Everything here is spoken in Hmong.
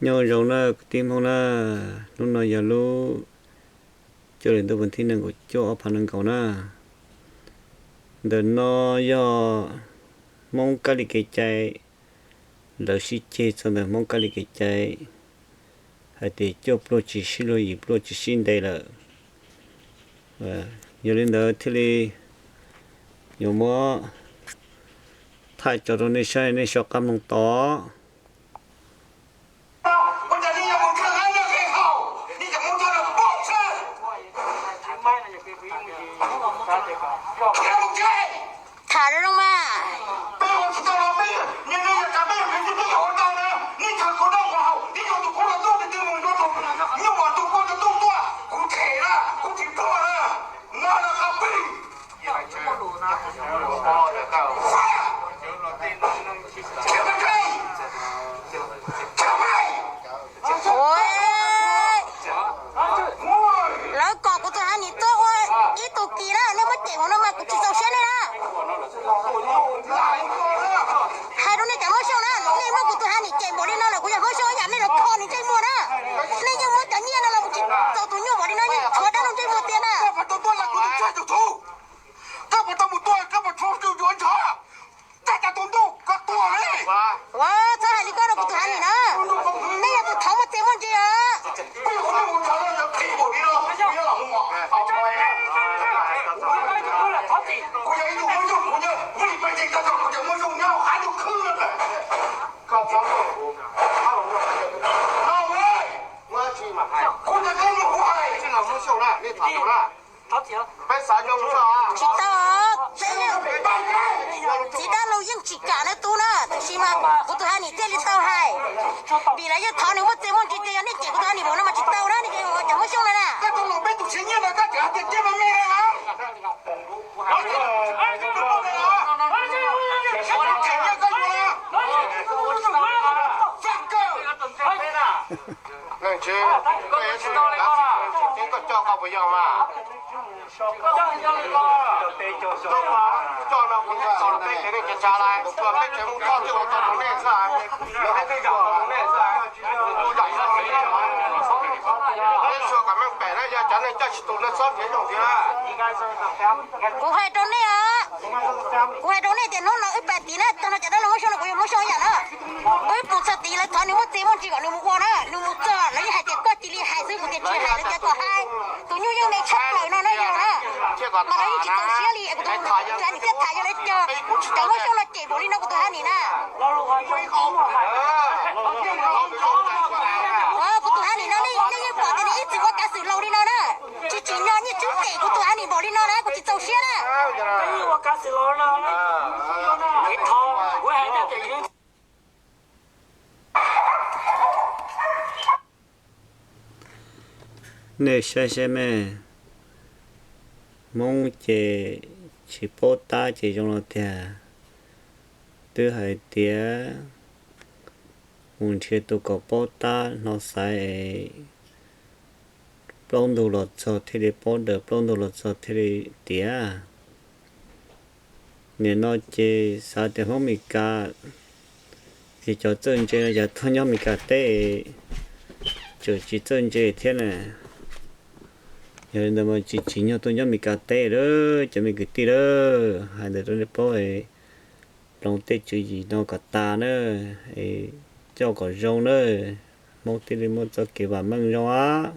Nyob zoo na kwv tij Hmoob na, hnub no yog lub cuaj hli ntuj vas thib nees nkaum cuaj ob phav nees nkaum na. Ntawm no yog Hmoob kab li kev cai, lawv sib ceg txog ntawm Hmoob kab li kev cai hais tias cuaj pluaj tsis sib luag yim pluaj tsis sib ntev lawm. Yog li ntawd thiaj li yuav muab thaij tso rau nej saib, nej so qab mloog to. Tham zoo mas. Lawv kom kuv tus Hanis tuaj ua ib tug kis na, nej muab cem mus no mas kuv tsis txaus siab nej na. Hais rau nej cov Hmoob Xyooj na, nej muab kuv tus Hanis cem npaum li no lawm kuv yog Hmoob Xyooj ib yam nej los kho nws ntsej muag na. Nej yeej muab cov nyiaj no los mus tsis txaus tus nyuj npaum li no, tshuav dab laug ntsej muag tiag na. Ua txhob hais li koj rau kuv tus Hanis na. Nej yog tus thov muaj txiaj muaj ntsig os. Tsis tau, txiv dab laug yeej tsis kam na tub na, tiam sis mas kuv tus Hanis thiaj li tau hais. Vim lawv yeej thov nws muaj txiaj muaj ntsig tias yog nej cem kuv tus Hanis npaum no mas tsis tau na, nej cov Hmoob Xyooj na na. Leej txiv, koj yuav tsis tau li koj na, txiv koj coj koj puas yog mas? Coj no kuv tsis txaus peb tsev neeg tsa lais, tsuas peb tsev Hmoob Thoj thiaj ua tau rau nej xwb. Lawv hais tias ua rau nej xwb. Tus yam no peb tsuas kom meej pem na, yog cov neeg coj tsis tus no txhob nrhiav nyob thiab. Kuv hais rau nej os, kuv hais rau nej tias hnub no wb pas tid na, tag no cov dab laug Hmoob Xyooj no kuv yog Hmoob Xyooj ib yam na. Wb mus txog tid lawv thov nws muaj txiaj muaj ntsig kom nws mus ua na, nws mus txog lawv yeej hais tias koj cia li hais xwb, kuv tias tsis hais lawv tias kom hais. Tus nyuj yeej me tshaj plaws no na yog na. Mas lawv yeej tsis txaus siab li, kuv tus Hanis thiaj tham yog lawv cov, cov Hmoob Xyooj no cem npaum li no kuv tus Hanis na. Kuv tus Hanis no nej yeej pom tias nws ib txwm ua kav xwm laus li no na. Tsis tsim nyog nyiaj tswb cem kuv tus Hanis npaum li no na, kuv tsis txaus siab na. Nej saib saib me, Hmoob ces tsis paub tab ces zoo los tiag. Twb hais tias mus nrhiav tus kom paub tab hnov xaiv es plaub ntug los txog thiaj li paub daws, plaub ntug los txog thiaj li tiav. Nim no ces xav tias Hmoob Meskas ces cov txawj ntse no cas tuaj nyob Meskas teb tseem tsis txawj ntse thiab na. Yog li ntawd mas tsis tsim nyog tuaj nyob Meskas teb lawm cov me kwv tij lawm. Hais ntawd rau nej paub, hloov tej tswv yim no kom tas na, coj kom zoo na, Hmoob thiaj li muaj txoj kev vam meej zoo a.